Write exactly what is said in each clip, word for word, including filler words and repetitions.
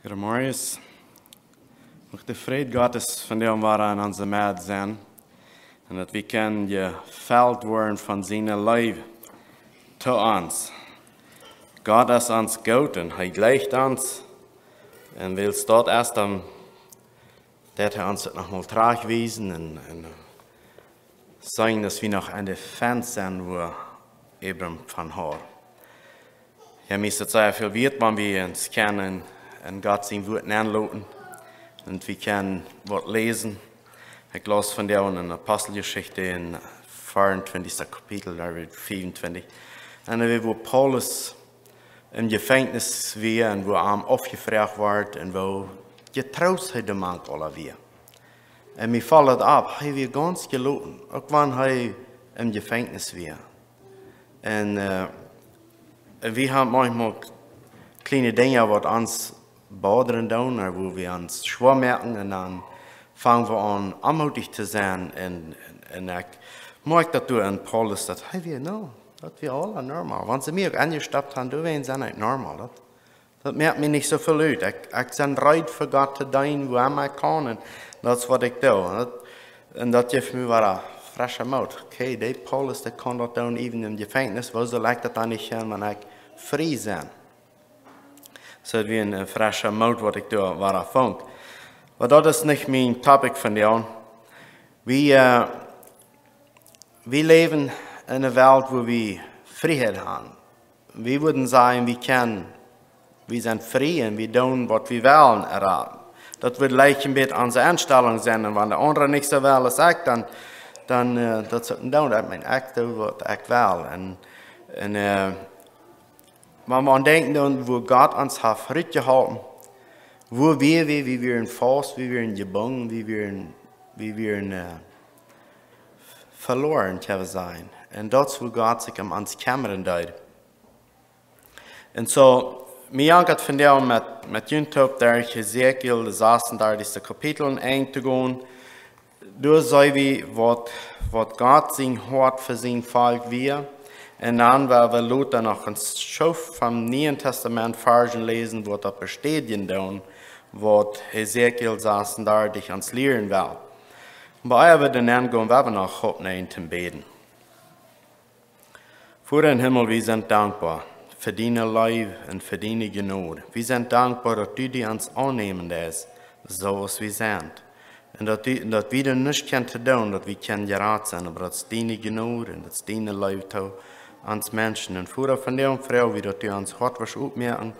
Goedemorjes. Mucht de Fräd Gottes vondoag wada en onse Med sennen. Un daut wie kjennen jefelt woaren von siene Leew to ons. Gott es ons goot un hee jleicht ons. Un wiels daut es, dan deit hee ons daut nochmol trigjwiesen un, un seenen, daut wie noch aun de Fenst sent, wua Abram von haud. Jo, mie es daut sea väl wieet, wan wie ons kjennen en Gott sien Wort nenloten un wie kjennen waut läsen. Ekj laus vondoag en Aposteljeschicht en veeauntwintichste Kapitel, doa wia veeauntwintich. Un doa wia, wua Paulus em Jefenkjnis wia un wua am aufjefroacht wort un woo jetroost hee doa mank aula wia. Un mie foll daut opp, hee wia gaunz jeloten, uk wan hee em Jefenkjnis wia. Un, äh, wie haben maunchmol kjliene Dinja, waut ons bodren doonen, ooda wua wie ons schwoa moaken, un dan fangen wie aun, onmootich to sennen. Un, un ekj moakj daut doa en Paulus, daut hee wia, no, daut wia aula normal. Wan see mie uk aunjestoppt haben, doawäajen sie ekj normal. Daut, daut moakt mie nich soo väl ut. Ekj, ekj sie reed fa Gott to deenen, wua emma ekj kaun. Un daut es waut ekj doo. Un daut, un daut jeft mie wada fresche Moot. Okay, dee Paulus, dee kaun daut doonen, even em Jefenkjnis. Wuarom saul ekj daut dan nich kjennen, wan ekj frie sie? Soo daut wia een, een fresche Moot, waut ekj doa wada funk. Oba daut es nich mien Topic vondoag. Wie, äh, wie läwen en eene Welt, wua wie Frieheit haben. Wie wudden sajen, wie kjennen, wie sent frie un wie doonen, waut wie wellen, ooda? Daut wudd veleicht een bät onse Enstalunk sennen. Un wan de aundra nich soo well aus ekj, dan, dan, äh, daut es uk een doonen. Ekj meen, ekj doo, waut ekj well. Un, un, äh, wan wie aun denkjen doonen, wua Gott ons haft rutjehoolen, wua wia wie, wie wieren faust, wie wieren jebungen, wie wieren, wie wieren, äh, veloaren, kjenn wie sajen. Un daut es, wua Gott sikj om ons kjemmren deed. Un soo, mie jankat vondoag met, met junt toop derch Hesekiel, daut sasuntachtichste Kapitel, enn to gonen. Doa seenen wie, waut, waut Gott sien Hoat fa sien Volkj wia. Un dan woa wie lota noch een Schoof vom Nieen Tastament Varzen läsen, waut daut bestädjen doonen, waut Hesekiel sasuntachtichste ons lieren well. Oba ea wie doa nenn gonen, woa wie noch oppstonen toom bäden. Voda em Himmel, wie sent dankboa fa diene Leew un fa diene Jnod. Wie sent dankboa, daut du die ons aunnämen deist, soo aus wie sent. Un daut du, daut wie doa nuscht kjennen to doonen, daut wie kjennen jerat sennen, oba daut es diene Jnod un daut es diene Leew to ons Menschen. Un Voda, vondoag froag wie, daut du ons Hoat woascht oppmoaken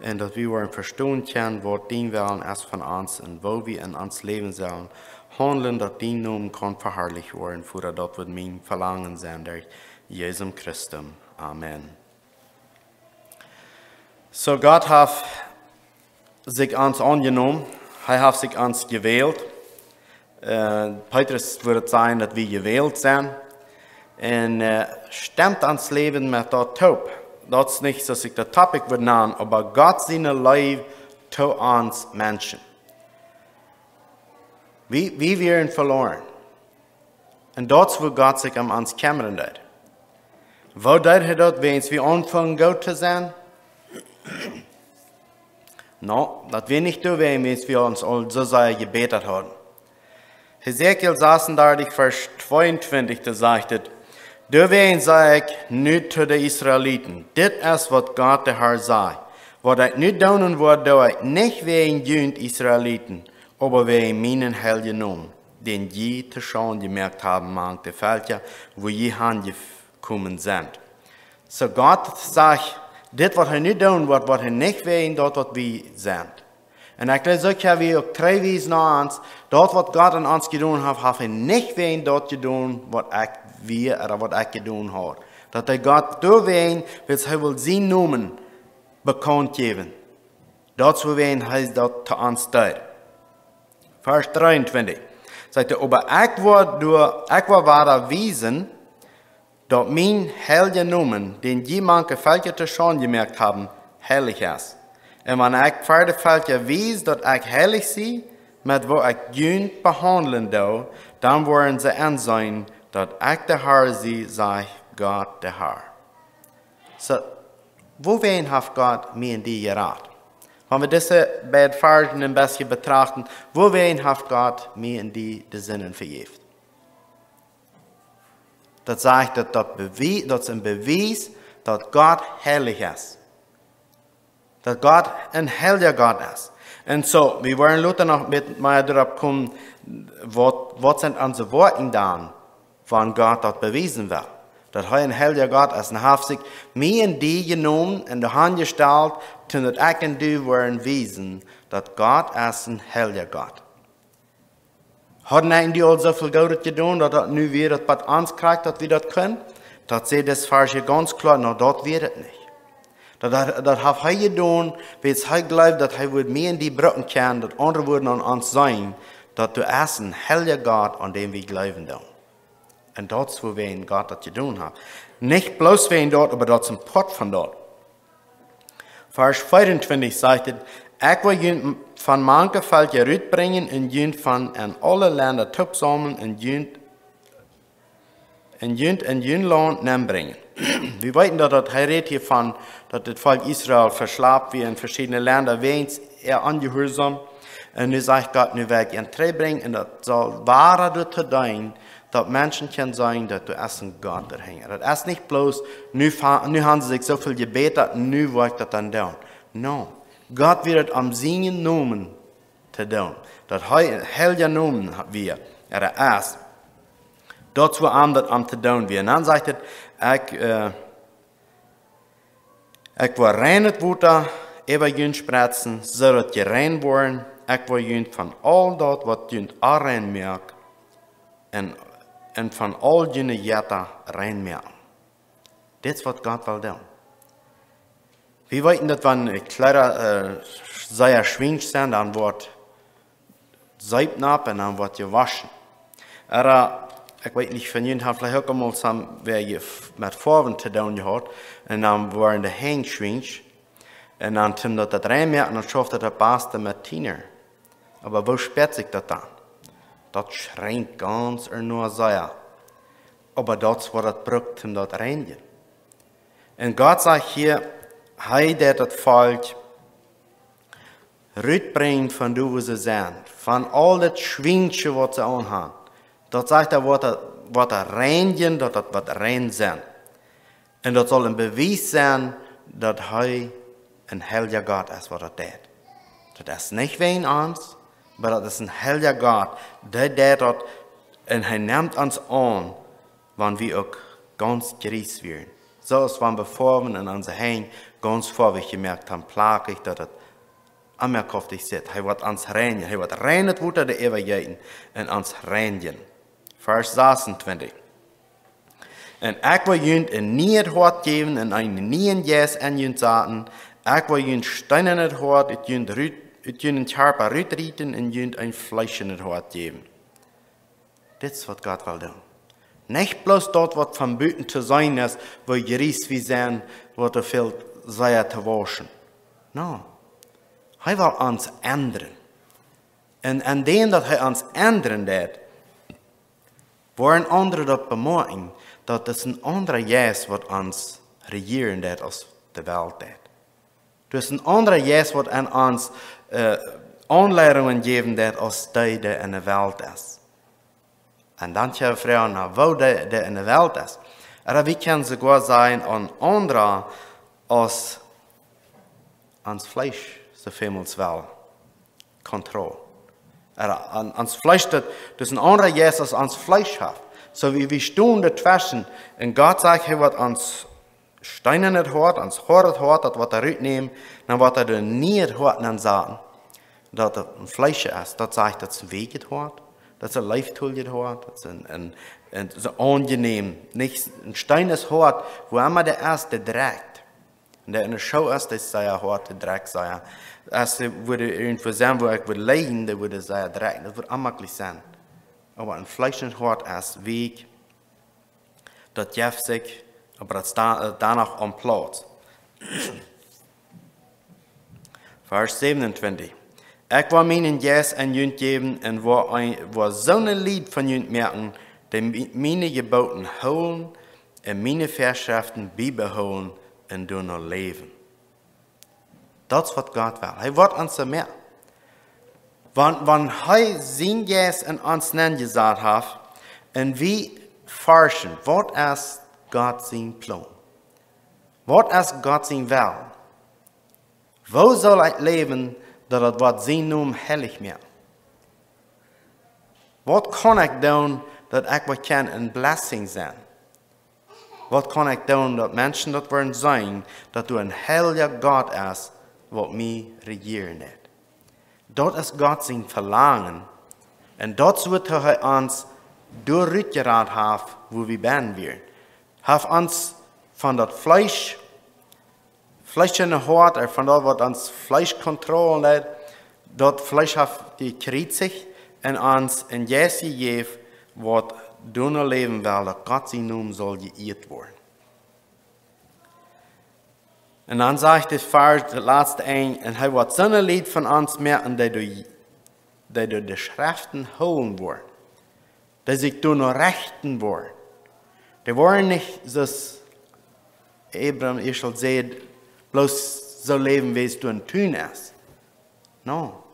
un daut wie woaren vestonen kjennen, waut dien Wellen es von ons un woo wie en ons Läwen sellen haundlen, daut dien Nomen kaun veharlicht woaren. Voda, daut woat mien Velangen sennen, derch Jesus Christus. Amen. Soo, Gott haft sikj ons aunjenomen. Hee haft sikj ons jewält. Äh, Petrus wudd sajen, daut wie jewält sent. Un, äh, stemt ons Läwen met daut toop. Daut es nich, soo aus ekj daut Topic wudd nanen, oba Gott siene Leew to ons Menschen. Wie, wie wieren veloaren. Un daut es, wua Gott sikj om ons kjemmren deed. Woo deed hee daut, wiels wie aunfungen goot to sennen? No, daut wia nich doawäajen, wiels wie ons aul soo sea jebätat hauden. Hesekiel sasuntachtichste, Varsch tweeuntwintich, doa sajcht et: Doawäajen saj ekj nu to de Israeliten: Dit es, waut Gott de Har sajcht: Waut ekj nu doonen woa, doo ekj nich wäajen junt Israeliten, oba wäajen mienen heiljen Nomen, dän jie to Schaund jemoakt haben mank de Velkja, wua jie hanjekomen sent. Soo Gott sajcht, dit, waut hee nu doonen woat, woat hee nich wäajen daut, waut wie sent. Un ekj jleew, soo kjenn wie uk trigj wiesen no ons, daut, waut Gott aun ons jedonen haft, haft hee nich wäajen daut jedonen, waut ekj wia ooda waut ekj jedonen haud. Daut deed Gott doawäajen, wiels hee wull sienen Nomen bekaunt jäwen. Daut es, wuawäajen hee daut to ons deed. Varsch dreeuntwintich. Sajcht hee: Oba ekj woa doa, ekj woa wada wiesen, daut mien heilja Nomen, dän jie mank de Velkja to Schaund jemoakt haben, heilich es. Un wan ekj ver de Velkja wies, daut ekj heilich sie, met woo ekj junt behaundlen doo, dan woaren see enseenen, daut ekj de Har sie, sajcht Gott de Har. Soo, wuawäajen haft Gott mie un die jerat? Wan wie dise beid Varschen een bät betrachten, wuawäajen haft Gott mie un die de Sinden vejäft? Daut sajcht, daut, daut, bewie-, daut es een Bewies, daut Gott heilich es. Daut Gott een heilja Gott es. Un soo, wie woaren lota noch met mea doaropp komen, waut, waut sent onse Woakjen dan, wan Gott daut bewiesen well, daut hee een heilja Gott es. Un haft sikj mie un die jenomen un doa hanjestalt, toom daut ekj un du woaren wiesen, daut Gott es een heilja Gott. Hauden ekj un du aul soo väl Goodet jedonen, daut daut nu wia, daut bie ons krakjt, daut wie daut kunnen? Daut sajcht dis Varsch gaunz kloa, no, daut wia daut nich. Daut, daut, daut haft hee jedonen, wiels hee jleewd, daut hee wudd mie un die brucken kjennen, daut aundre wudden aun ons seenen, daut doa es een heilja Gott, aun däm wie jleewen doonen. Un daut es wuawäajen Gott daut jedonen haft. Nich bloos wäajen daut, oba daut es een Poat von daut. Varsch veeauntwintich sajcht et: "Ekj woa junt von mank de Velkja rutbrinjen un junt von en aule Lenda toopsaumlen un junt, un junt en jun Launt nenbrinjen." Wie weeten daut, daut hee rät hia von, daut daut Volkj Israel veschlapt wia en veschiedne Lenda wäajens äa Onjehuarsaum. Un nu sajcht Gott, nu woa ekj an trigj brinjen un daut saul woaren doatoo deenen, daut Menschen kjennen sajen, daut doa es een Gott doahinja. Daut es nich bloos, nu fa-, nu haben see sikj soo väl jebät, nu woa ekj daut dan doonen. No, Gott wia daut om sienen Nomen to doonen. Daut hee een heilja Nomen ha-, wia, ea es. Daut es wuarom daut om to doonen wia. Un dan sajcht et: "Ekj, eh, ekj woa reinet Wota äwa junt spretzen, soo daut jie rein woaren. Ekj woa junt von aul daut, waut junt onrein moakt, un, un von aul june Jetta rein moaken." Dit es waut Gott well doonen. Wie weeten daut, wan Kjleeda, eh, sea schwiensch sent, dan woat Seep nopp un dan woat jewoschen. Ea, ekj weet nich, von junt haben veleicht uk emol some, wäa je f-, met Foawen to doonen jehaut, un dan woaren de Henj schwiensch, un dan toom daut daut rein moaken, dan schauft daut daut baste met Tiener. Oba woo spieet sikj daut dan? Daut schrinjt gaunz ea no sea. Oba daut es waut daut brukt, om daut reinjen. Un Gott sajcht hia, hee deit daut Volkj rutbrinjen von doa, wua see sent, von aul daut Schwiensche, waut see aunhaben. Daut sajcht hee, woat daut, woat daut reinjen, daut daut woat rein sennen. Un daut saul een Bewies sennen, daut hee een heilja Gott es, waut daut deit. Daut es nich wäajen ons, oba daut es een heilja Gott, dee deit daut, un hee nemt ons aun, wan wie uk gaunz jriees wieren. Soo aus wan wie Foawen en onse Henj gaunz foawich jemoakt haben, plakjich, daut et aunmoakjhaftig sitt. Hee woat ons reinjen, hee woat reinet Wota doa äwa jeeten un ons reinjen. Varsch sasuntwintich. "Un ekj woa junt een nieet Hoat jäwen un eenen nieen Jeist en junt saten. Ekj woa jun steenanet Hoat ut junt rut, ut junen Kjarpa rutrieten un junt een fleeschenet Hoat jäwen." Dit es waut Gott well doonen. Nich bloos daut, waut von buten to seenen es, woo jriees wie sent, waut doa fält sea to wauschen. No. Hee well ons endren. Un aun däm, daut hee ons endren deit, woaren aundre daut bemoakjen, daut es een aundra Jeist, waut ons rejieren deit, aus de Welt deit. Daut es een aundra Jeist, waut aun ons, eh, Aunleidungen jäwen deit, aus dee, dee en de Welt es. Un dan kjenn wie froagen, no, woo dee, dee en de Welt es. Oba wie kjennen soogoa sajen, een aundra aus ons Fleesch, soo väl aus well, Kontroll. Oba aun ons Fleesch, daut, daut es een aundra Jeist, aus ons Fleesch haft. Soo wie, wie stonen doatweschen. Un Gott sajcht, hee woat ons steenanet Hoat, ons hoaret Hoat, daut woat hee rutnämen, dan woat hee een nieet Hoat nensaten. Daut daut een Fleesch es, daut sajcht, daut es een weekjet Hoat, daut es een leeftoljet Hoat, daut es een, een, een, soo aunjenäm, nich een steenanet Hoat, wua emma dee es, dee drekjt. Un dee en de Schoo es, dee es sea hoat, dee drekjt sea. Aus dee wudd irjentwua sennen, wua ekj wudd lijen, dee wudd sea drekjen, daut wudd onmäajlich sennen. Oba een fleeschet Hoat es weekj, daut jeft sikj, oba daut steit, eh, doano aum Plauz. Varsch säwenuntwintich. Ekj woa mienen Jeist en junt jäwen un woa een, woa soone Lied von junt moaken, dee mi-, miene Jeboten hoolen un miene Väaschreften biebehoolen un doano läwen. Daut es waut Gott well. Hee woat ons soo moaken. Wan, wan hee sien Jeist en ons nenjesat haft un wie forschen, waut es Gott sien Plon? Waut es Gott sien Well? Woo saul ekj läwen, daut daut woat sien Nomen heilich moaken? Waut kaun ekj doonen, daut ekj woat kjennen een blessing sennen? Waut kaun ekj doonen, daut Menschen daut woaren seenen, daut doa een heilja Gott es, waut mie rejieren deit? Daut es Gott sien Velangen. Un daut es waut hee ons doa rutjerat haft, wua wie bennen wieren. Haft ons von daut Fleesch, Fleesch en de Hoat, ea von daut waut ons Fleesch kontrollen deit, daut Fleesch haft hee jekjriezicht un ons een Jeist jejäft, waut doano läwen well, daut Gott sien Nomen saul jeieet woaren. Un dan sajcht de Varsch, daut latste Enj, un hee woat soone Lied von ons moaken, dee doa, dee doa de Schreften hoolen woaren, dee sikj doano rechten woaren. Dee woaren nich, soo aus Abraham Israel säd, bloos soo läwen, woo et doa em Tun es. No.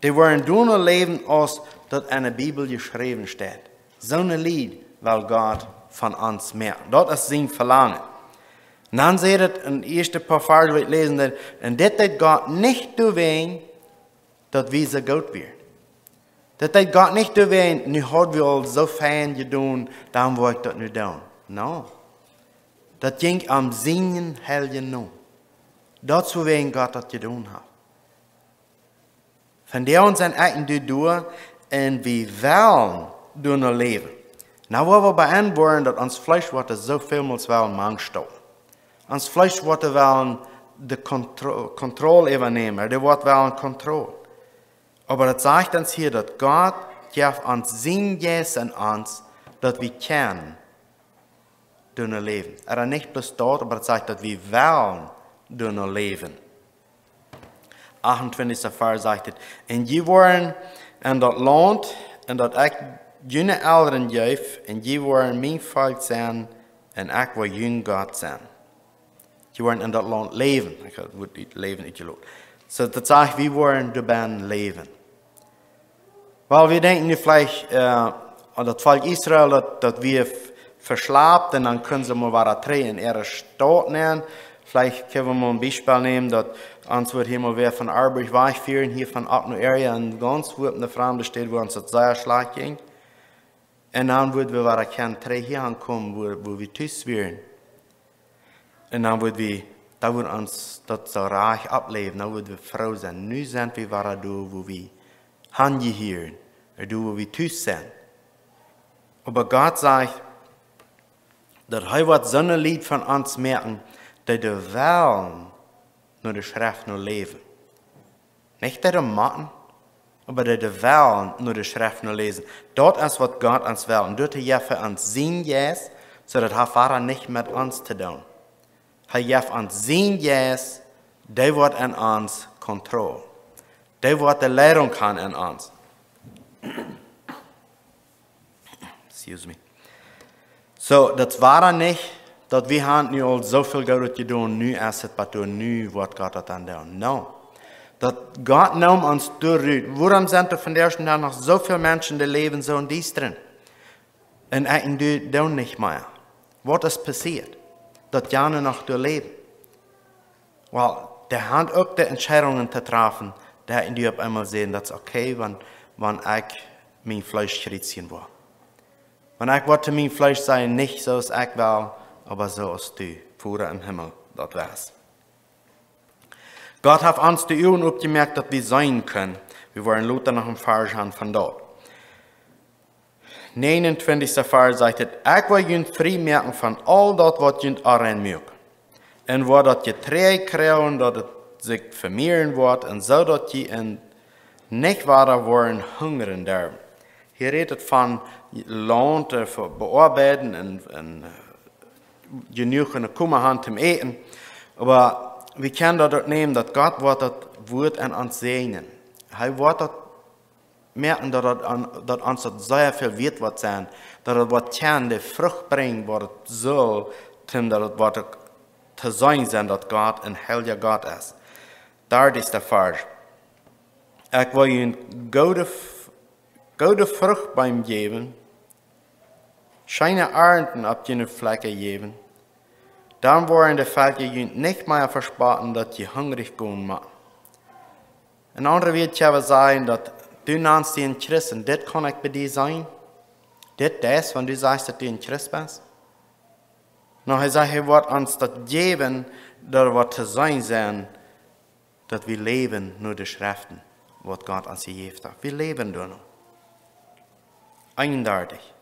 Dee woaren doano läwen, aus daut en de Bibel jeschräwen steit. Soone Lied well Gott von ons moaken. Daut es sien Velangen. Un dan sajcht et en de ieeschte poa Varsch, waut wie läsen, daut, un dit deed Gott nich doawäajen, daut wie soo goot wieren. Daut deed Gott nich doawäajen, nu haud wie aul soo fein jedonen, dan woa ekj daut nu doonen. No. Daut jinkj om sienen heiljen Nomen. Daut es wuawäajen Gott daut jedonen haft. Von doa aun sent ekj un du doa un wie wellen doano läwen. Nu woa wie bie enn woaren, daut ons Fleesch woat soo väl mol wellen mank stonen. Ons Fleesch woat wellen de Kontro-, Kontroll äwanämen. Dee woat wellen Kontroll. Oba daut sajcht ons hia, daut Gott jeft ons sien Jeist en ons, daut wie kjennen doano läwen. Ea nich bloos daut, oba daut sajcht, daut wie wellen doano läwen. Achtuntwintichste Varsch sajcht et: "Un jie woaren en daut Launt, en daut ekj june Elren jeef, un jie woaren mien Volkj sennen, un ekj woa jun Gott sennen." Jie woaren en daut Launt läwen. Ekj hab daut Wuat ut-, läwen utjelot. Soo, daut sajcht, wie woaren doabennen läwen. Well, wie denkjen nu veleicht, äh, aun daut Volkj Israel, daut, daut wia v-, veschlapt, un dan kunnen see mau wada trigj en äare Staut nenn. Veleicht kjenn wie mau een Biespel nämen, daut ons woat hia mau wäa von Arburg wajchfieren, hia von Oppno area, un gaunz wua opp eene framde Städ, wua ons daut sea schlajcht jinkj. Un dan wudd wie wada kjennen trigj hia aunkomen, wua, wua wie tus wieren. Un dan wudd wie, dan wudd ons daut soo rajcht oppläwen, dan wudd wie froo sennen. Nu sent wie wada doa, wua wie hanjehieren, doa, wua wie tus sent. Oba Gott sajcht, daut hee woat soone Lied von ons moaken, dee doa wellen no de Schreft no läwen. Nich dee doa motten, oba dee doa wellen no de Schreft no läsen. Daut es waut Gott ons well. Un doa jeft hee ons sien Jeist, soo daut haft wada nich met ons to doonen. Hee jeft ons sien Jeist, dee woat en ons Kontroll. Dee woat de Leidunk haben en ons. Excuse me. Soo, daut wia dan nich, daut wie haben nu aul soo väl Goodet jedonen, nu es et bat doa, nu woat Gott daut dan doonen. No. Daut Gott neem ons doa rut. Wuarom sent doa vondoag dän Dach noch soo väl Menschen, dee läwen soo em Diestren? Un ekj un du doonen nich mea. Waut es passieet? Daut jane noch doa läwen. Well, dee haben uk de Entscheidungen to träfen, dee ekj un du opp eemol sajen, daut es okay, wan, wan ekj mien Fleesch kjrieen woa. Wan ekj woa to mien Fleesch sajen, nich soo aus ekj well, oba soo aus du, Voda em Himmel, daut west. Gott haft ons de Uagen opjemoakt, daut wie seenen kjennen. Wie woaren lota noch een Varsch haben von daut. Näajenuntwintichste Varsch sajcht et: "Ekj woa junt frie moaken von aul daut, waut junt onrein muak. Un woa daut Jeträajd kjrieen, daut et sikj vemieren woat, un soo daut jie en nich wada woaren hungren derwen." Hia rät et von Launt, äh, fa-, beoabeiden un, un, äh, jenuach en de Kumma haben toom äten. Oba wie kjennen daut uk nämen, daut Gott woat daut Wuat aun ons säajnen. Hee woat daut moaken, daut daut aun, daut ons daut sea väl wieet woat sennen, daut et woat kjennen de Frucht brinjen, waut et saul, toom daut et woat uk to seenen sennen, daut Gott een heilja Gott es. Dartichste Varsch. Ekj well junt goode, goode Frucht beim jäwen, scheene Arnten opp june Flecke jäwen. Dan woaren de Velkja junt nich mea vespotten, daut jie hungrich gonen motten. En aundre Wieed, ekj well sajen, daut du nast die een Christ, un dit kaun ekj bie die seenen. Dit es, wan du sajchst, daut du een Christ best. Nu, hee sajcht, hee woat ons daut jäwen, daut woat to seenen sennen, daut wie läwen no de Schreften, waut Gott ons jejäft haft. Wie läwen doano. Eenundartich.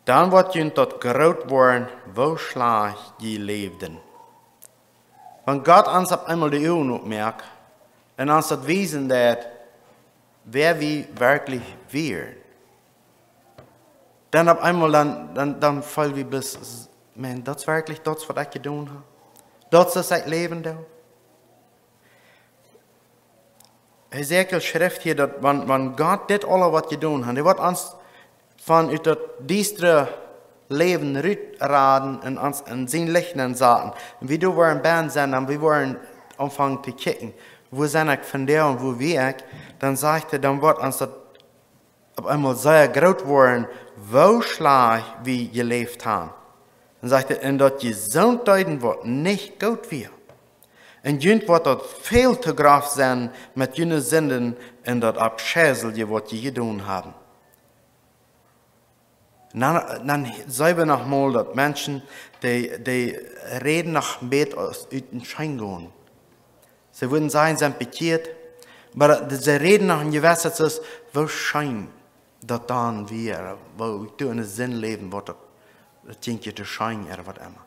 Dan woat junt daut groot woaren, woo schlajcht jie läwden. Wan Gott ons opp eemol de Uagen opmoakt un ons daut wiesen deit, wäa wie werkjlich wieren, dan opp eemol, dan, dan, dan feel wie bloos, Mensch, daut es werkjlich daut, waut ekj jedonen hab. Daut es, waut ekj läwen doo. Hesekiel schrift hia, daut wan, wan Gott dit aula waut jedonen haft, hee woat ons von ut daut diestre Läwen rutraden un ons en sien Licht nensaten. Un wie doa woaren bennen sennen, un wie woaren aunfangen to kjikjen, woo sie ekj vondoag un woo wia ekj, dan sajcht hee, dan woat ons daut opp eemol sea groot woaren, woo schlajcht wie jeläft haben. Dan sajcht hee, un daut jie soont deeden, waut nich goot wia. Un junt woat daut väl to grof sennen met june Sinden un daut Aufscheiselje, waut jie jedonen haben. Dan, dan seenen wie noch mol, daut Menschen, dee, dee räden noch een bät aus ut dän Scheen gonen. See wudden sajen, see sent bekjieet, oba see räden noch een jewesset, soo aus, woo scheen daut dan wia, woo ekj doa enne Sind läwen, waut daut, daut jinkj je to scheen, ooda waut emma.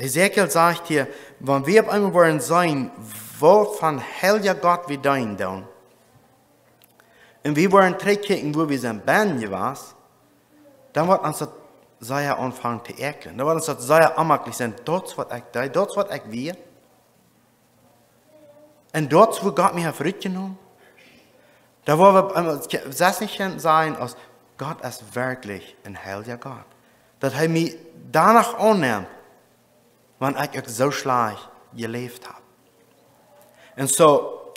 Hesekiel sajcht hia, wan wie opp eemol woaren seenen, waut fa een heilja Gott wie deenen doonen, un wie woaren trigjkjikjen, woo wie sent bennen jewast, dan woat ons daut sea aunfangen to äakjlen. Dan woat ons daut sea onjemakjlich sennen, daut es, waut ekj deed, daut es, waut ekj wia. Un daut es, woo Gott mie haft rutjenomen. Dan woa wie, ähm, sest nich sajen, aus Gott es werkjlich een heilja Gott, daut hee mie doano aunnemt, wan ekj uk soo schlajcht jeläft hab. Un soo,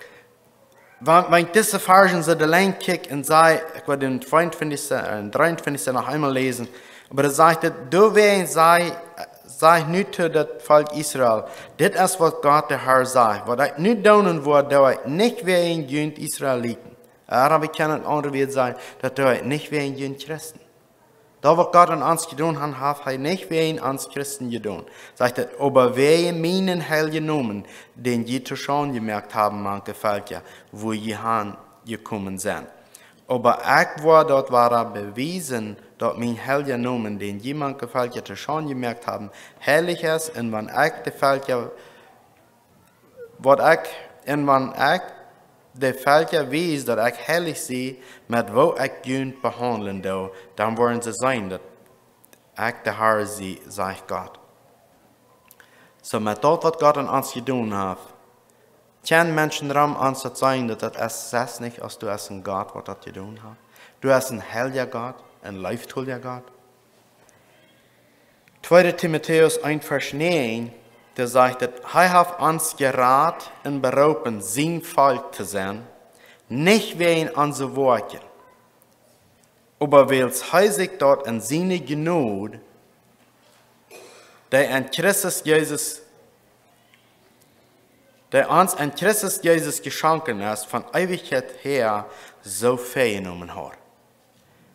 wan, wan ekj dise Varschen soo de Lenjd kjikj un saj, ekj well dän tweeuntwintichsten un dreeuntwintichsten noch eemol läsen, oba doa sajcht et, doawäajen saj, saj nu to daut Volkj Israel: Dit es, waut Gott de Herr sajcht: Waut ekj nu doonen woa, doo ekj nich wäajen junt Israeliten. Ooda wie kjennen aundre Wieed sajen, daut doo ekj nich wäajen junt Christen. Daut, waut Gott aun ons jedonen haft, haft hee nich wäajen ons Christen jedonen. Sajcht et, oba wäajen mienen heiljen Nomen, dän jie to Schaund jemoakt haben mank de Velkja, wua jie han jekomen sent. Oba ekj woa daut wada bewiesen, daut mien heilja Nomen, dän jie mank de Velkja to Schaund jemoakt haben, heilich es, un wan ekj de Velkja, waut ekj, un wan ekj de Velkja wies, daut ekj heilich sie, met woo ekj junt behaundlen doo, dan woaren see seenen, daut ekj de Herr sie, sajcht Gott. Soo met daut, waut Gott aun ons jedonen haft, kjennen Menschen rom ons daut sajen, daut daut es, sest nich, aus du hast een Gott, waut daut jedonen haft. Du hast een heilja Gott, een leeftolja Gott. Tweede Timotäus eent Varsch näajen, doa sajcht et: Hee haft ons jerat un beroopen, sien Volkj to sennen, nich wäajen onse Woakjen, oba wiels hee sikj daut en siene Jnod, dee en Christus Jesus, dee ons en Christus Jesus jeschonken es, von Eewichkjeit häa soo väajenomen haud.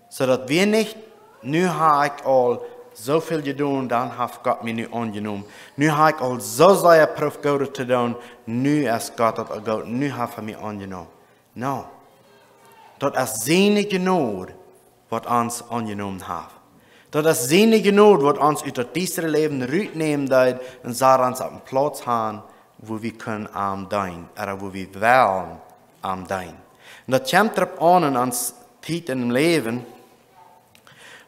Soo daut wie nich, nu hab ekj aul soo väl jedonen, dan haft Gott mie nu aunjenomen. Nu hab ekj aul soo sea jeprooft Goodet to doonen, nu es Gott daut aul goot, nu haft hee mie aunjenomen. No. Daut es siene Jnod, waut ons aunjenomen haft. Daut es siene Jnod, waut ons ut daut diestre Läwen rutnämen deed un sat ons opp een Plauz han, wua wie kjennen am deenen, ooda wua wie wellen am deenen. Un daut kjemt doaropp aun en onse Tiet em Läwen,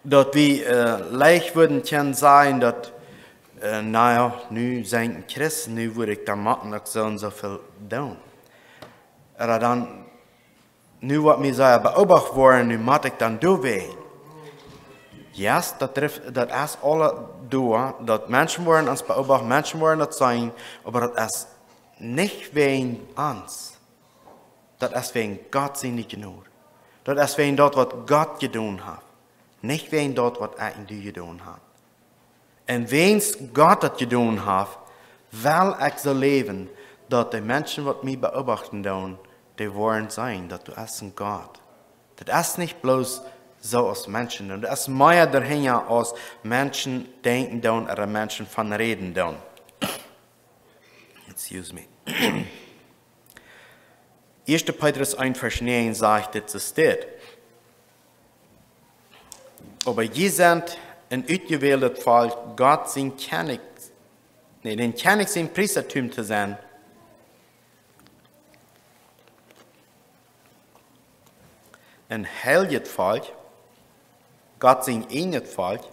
daut wie, äh, leicht wudden kjennen sajen, daut, äh, na jo, nu sie ekj een Christ, nu wudd ekj dan motten uk soo un soo väl doonen. Ooda dan, nu woat mie sea beoobacht woaren, nu mott ekj dan doawäajen. Yes, daut drift, daut es aula doa, daut Menschen woaren ons beoobachten, Menschen woaren daut seenen, oba daut es nich wäajen ons. Daut es wäajen Gott siene Jnod. Daut es wäajen daut, waut Gott jedonen haft. Nich wäajen daut, waut ekj un du jedonen haben. Un wäajen Gott daut jedonen haft, well ekj soo läwen, daut de Menschen, waut mie beobachten doonen, dee woaren seenen, daut du best een Gott. Daut es nich bloos soo aus Menschen doonen. Daut es mea doahinja aus Menschen denkjen doonen ooda Menschen von räden doonen. Excuse me. Ieeschte Petrus eent Varsch näajen sajcht dit, es dit: Oba jie sent een utjewältet Volkj, Gott sien Kjennich, nä, dän Kjennich sien Priestatum to sennen, een heiljet Volkj, Gott sien eejnet Volkj,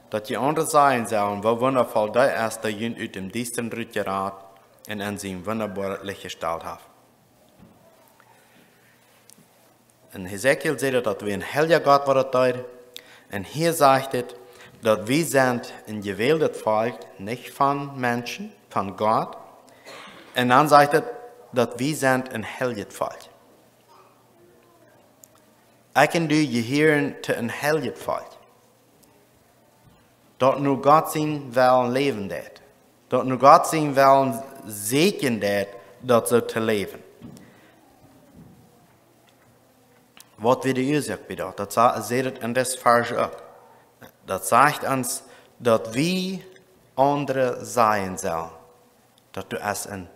daut jie aundre sajen sellen, woo wundavoll dee es, dee junt ut däm Diestren rutjerat un en sien wundaboaret Licht jestalt haft. En Hesekiel sajcht daut, daut wie een heilja Gott woaren doa. Un hia sajcht et, daut wie sent een jewältet Volkj, nich von Menschen, von Gott. Un dan sajcht et, daut wie sent een heiljet Volkj. Ekj un du jehieren to een heiljet Volkj, daut no Gott sien Wellen läwen deit. Daut no Gott sien Wellen sieekjen deit, daut soo to läwen. Waut wia de Uasoak bie daut? Daut sa-, sajcht et en dit Varsch uk. Daut sajcht ons, daut wie aundre sajen sellen, daut du best een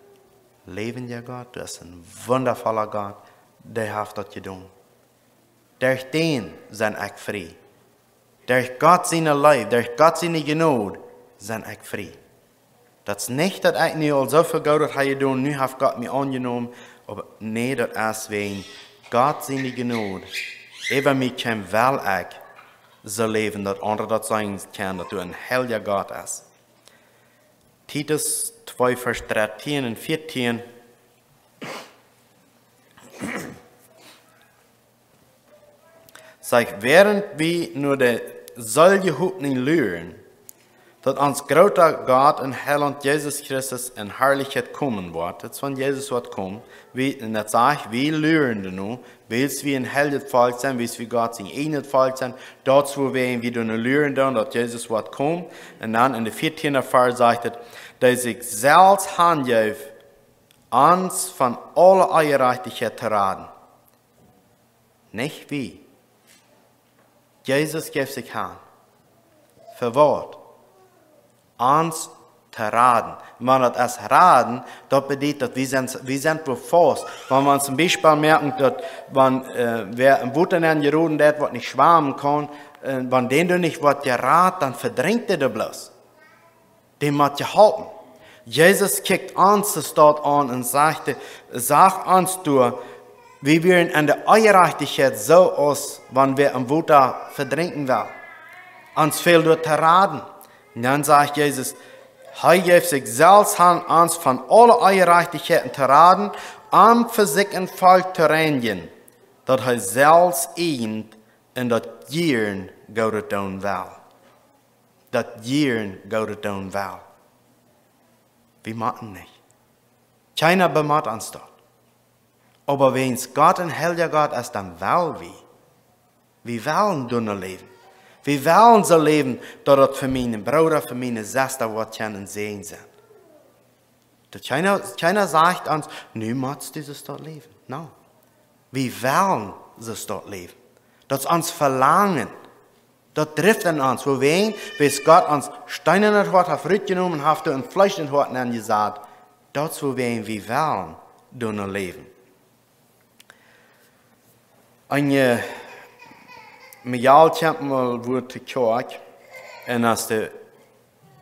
läwendja Gott, du best een wundavolla Gott, dee haft daut jedonen. Derch dän sie ekj frie. Derch Gott siene Leew, derch Gott siene Jnod sie ekj frie. Daut es nich, daut ekj nu aul soo väl Goodet hab jedonen, nu haft Gott mie aunjenomen. Oba nä, daut es wäajen Gott siene Jnod. Äwa mie kjeem, well ekj soo läwen, daut aundre daut seenen kjennen, daut du een heilja Gott best. Titus twee Varsch dartieen un vieetieen sajcht: Wäarent wie no de seelje Hopninj luaren, daut ons groota Gott un Heilaunt Jesus Christus en Harlichkjeit komen woat. Daut es, wan Jesus woat komen. Wie, un daut sajcht, wie luaren doano, wiels wie een heiljet Volkj sent, wiels wie Gott sien eejnet Volkj sent, daut es wuawäajen wie doano luaren doonen, daut Jesus woat komen. Un dan en de vieetieende Varsch sajcht et, dee sikj selfst hanjeef, ons von aule Onjerajchtichkjeit to raden. Nich wie. Jesus jeef sikj han. Fa waut? Ons to raden. Wan daut es raden, daut bediet, daut wie sent, wie sent wua faust. Wan wie toom Biespel moakjen, daut wan, äh, wäa em Wota nenjeroden woat, waut nich schwamen kaun, äh, wan dän doa nich woat jerat, dan vedrinkjt dee doa bloos. Dee mott jeholpen. Jesus kjikjt ons de Staut aun un sajcht, sajcht ons doa, wie wieren en de Onjerajchtichkjeit soo aus wan wäa em Wota vedrinkjen well. Ons fält doa to raden. Un dan sajcht Jesus, hee jeef sikj selfst han, ons von aule Onjerajchtichkjeit to raden, om fa sikj een Volkj to reinjen, daut hee selfst ieejent un daut jieren Goodet doonen well. Daut jieren Goodet doonen well. Wie motten nich. Kjeena bemott ons daut. Oba wan Gott een heilja Gott es, dan well wie. Wie wellen doano läwen. Wie wellen soo läwen, daut daut fa mienen Brooda, fa miene Sesta woat kjennen een Säajen sennen. Daut kjeena, kjeena sajcht ons, nu motst du soo doa läwen. No. Wie wellen soo doa läwen. Daut es ons Velangen. Daut drift en ons. Wuawäajen, wiels Gott ons Steen en daut Hoat haft rutjenomen un haft doa een Fleesch en daut Hoat nenjesat. Daut es wuawäajen wie wellen doano läwen. Een, äh, Mejal kjemt mol wua to Kjoakj. Un aus de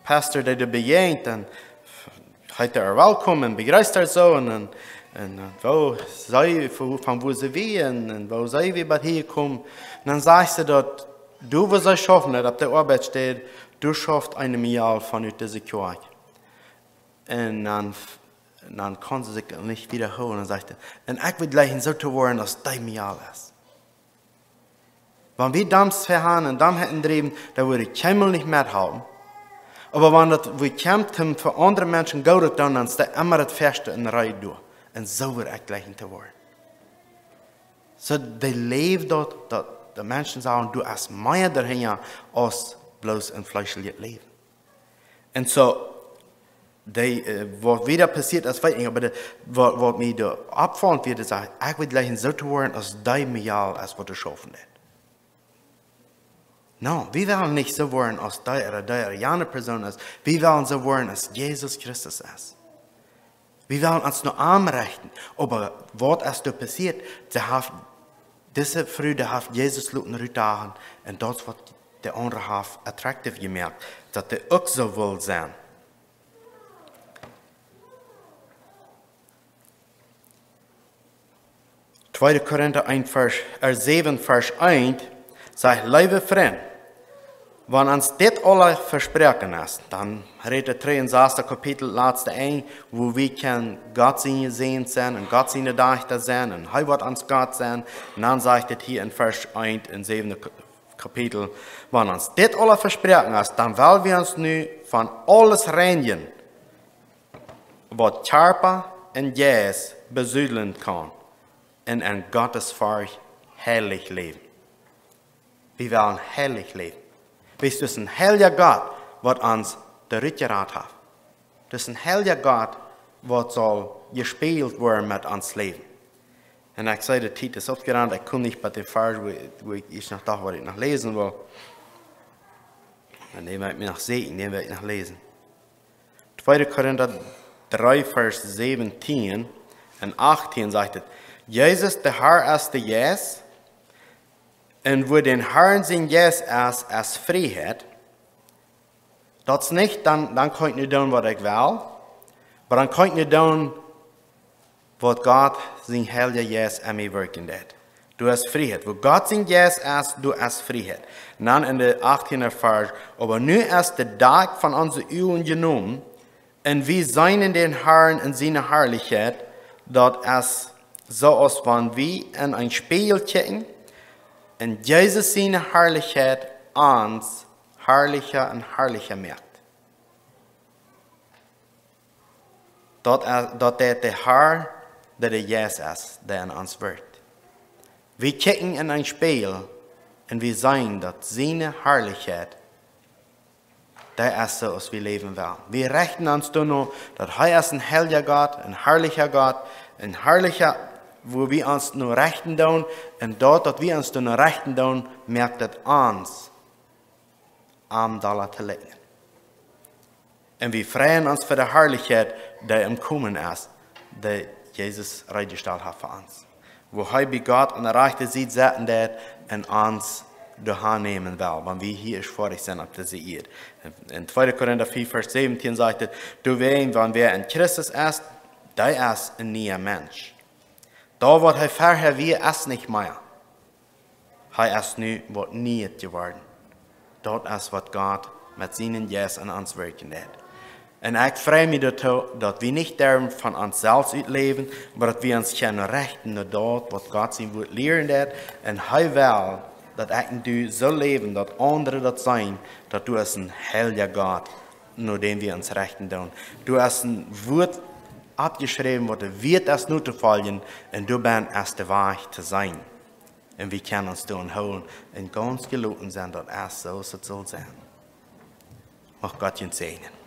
Pastor dee doa bejäajent, dan heet hee äa welkom un bejreest äa soo. Un, un, un, äh, woo see, von, von wua see wia un, un woo see wia bat hia jekomen. Un dan sajcht see daut, doa wua see schaufen, daut opp de Oabeitsstäd, doa schauft een Mejal von ut dise Kjoakj. Un dan, dan kaun see sikj nich wieda hoolen un sajcht see, un ekj wudd jleichen soo to woaren aus dee Mejal es. Wan wie Doms vehaun un Domheiten driewen, dan wudd ekj kjeenmol nich methalpen. Oba wan daut, wie kjemt him fa aundre Menschen Goodet doonen, dan steit emma daut ieeschte en Ree doa. Un soo wudd ekj jlikj to woaren. Soo, dee Leew daut, daut de Menschen sajen, doa es mea doahinja aus bloos een fleeschlichet Läwen. Un soo, dee, äh, waut wieda passieet es, weet ekj nich, oba de, waut, waut mie doa oppfaulen wia, daut sajcht, ekj wudd jlikj soo to woaren aus dee Mejal es waut doa schaufen deit. No, wie wellen nich soo woaren aus dee ooda dee ooda jane Persoon es. Wie wellen soo woaren aus Jesus Christus es. Wie wellen ons no am rechten. Oba waut es doa passieet? See haft, dise Fru, dee haft Jesus loten rutdagen. Un daut es waut de aundre haft attractive jemoakt. Daut dee uk soo wull sennen. Tweede Korinta eent Varsch, äh, säwen Varsch eent sajcht, leewe Frind, wan ons dit aula vesproaken es, dan rät daut dree un sastig Kapitel, latste Enj, woo wie kjennen Gott siene Säns sennen un Gott siene Dajchta sennen un hee woat ons Gott sennen. Un dan sajcht et hia en Varsch eent en säwende K-, Kapitel, wan ons dit aula vesproaken es, dan well wie ons nu von aules reinjen, waut Kjarpa un Jeist besudlen kaun, un en Gottesforcht heilich läwen. Wie wellen heilich läwen. Wiels daut es een heilja Gott, waut ons doa rutjerat haft. Daut es een heilja Gott, waut saul jespieejelt woaren met ons Läwen. Un ekj säd, de Tiet es oppjerant, ekj kom nich bie dän Varsch, woo, woo ekj ieescht noch docht, waut ekj noch läsen wull. Un dän well ekj mie noch seenen, dän well ekj noch läsen. Tweede Korinta dree Varsch säwentieen un achtieen sajcht et, Jesus, de Herr es de Jeist, un wua dän Herrn sien Jeist es, es Frieheit. Daut es nich, dan, dan kaun ekj nu doonen waut ekj well, oba dan kaun ekj nu doonen waut Gott sien heilja Jeist en mie werkjen deit. Doa es Frieheit. Wua Gott sien Jeist es, doa es Frieheit. Un dan en de achtieende Varsch, oba nu es de Dakj von onse Uagen jenomen, un wie seenen dän Herrn en siene Harlichkjeit, daut es soo aus wan wie en een Spieejel kjikjen, un Jesus siene Harlichkjeit ons harlicha un harlicha moakt. Daut, äh, daut deit de Herr, dee de Jeist es, dee en ons werkjt. Wie kjikjen en een Spieejel un wie seenen daut siene Harlichkjeit, dee es soo aus wie läwen wellen. Wie rechten ons doano, daut hee es een heilja Gott, een harlicha Gott, een harlicha, wua wie ons no rechten doonen, un daut, daut wie ons doano rechten doonen, moakt daut ons am dolla to likjnen. Un wie freien ons fa de Harlichkjeit, dee em Komen es, dee Jesus reed jestalt haft fa ons. Wua hee bie Gott aun de rajchte Sied setten deit un ons doahan nämen well, wan wie hia ieescht foadich sent opp dise Ieed. En, en tweede Korinta vea Varsch säwentieen sajcht et, doawäajen, wan wäa en Christus es, dee es een niea Mensch. Daut waut hee verhäa wia, es nich mea. Hee es nu waut Nieet jeworden. Daut es waut Gott met sienen Jeist en ons werkjen deit. Un ekj frei mie doatoo, daut wie nich derwen von ons selfst utläwen, oba daut wie ons kjennen rechten no daut, waut Gott sien Wuat lieren deit. Un hee well, daut ekj un du soo läwen, daut aundre daut seenen, daut doa es een heilja Gott, no däm wie ons rechten doonen. Doa es een Wuat oppjeschräwen, waut doa wieet es notofoljen, un doa bennen es de Wajch to seenen. Un wie kjennen ons doa aun hoolen un gaunz jeloten sennen, daut es soo aus et saul sennen. Mucht Gott junt säajnen.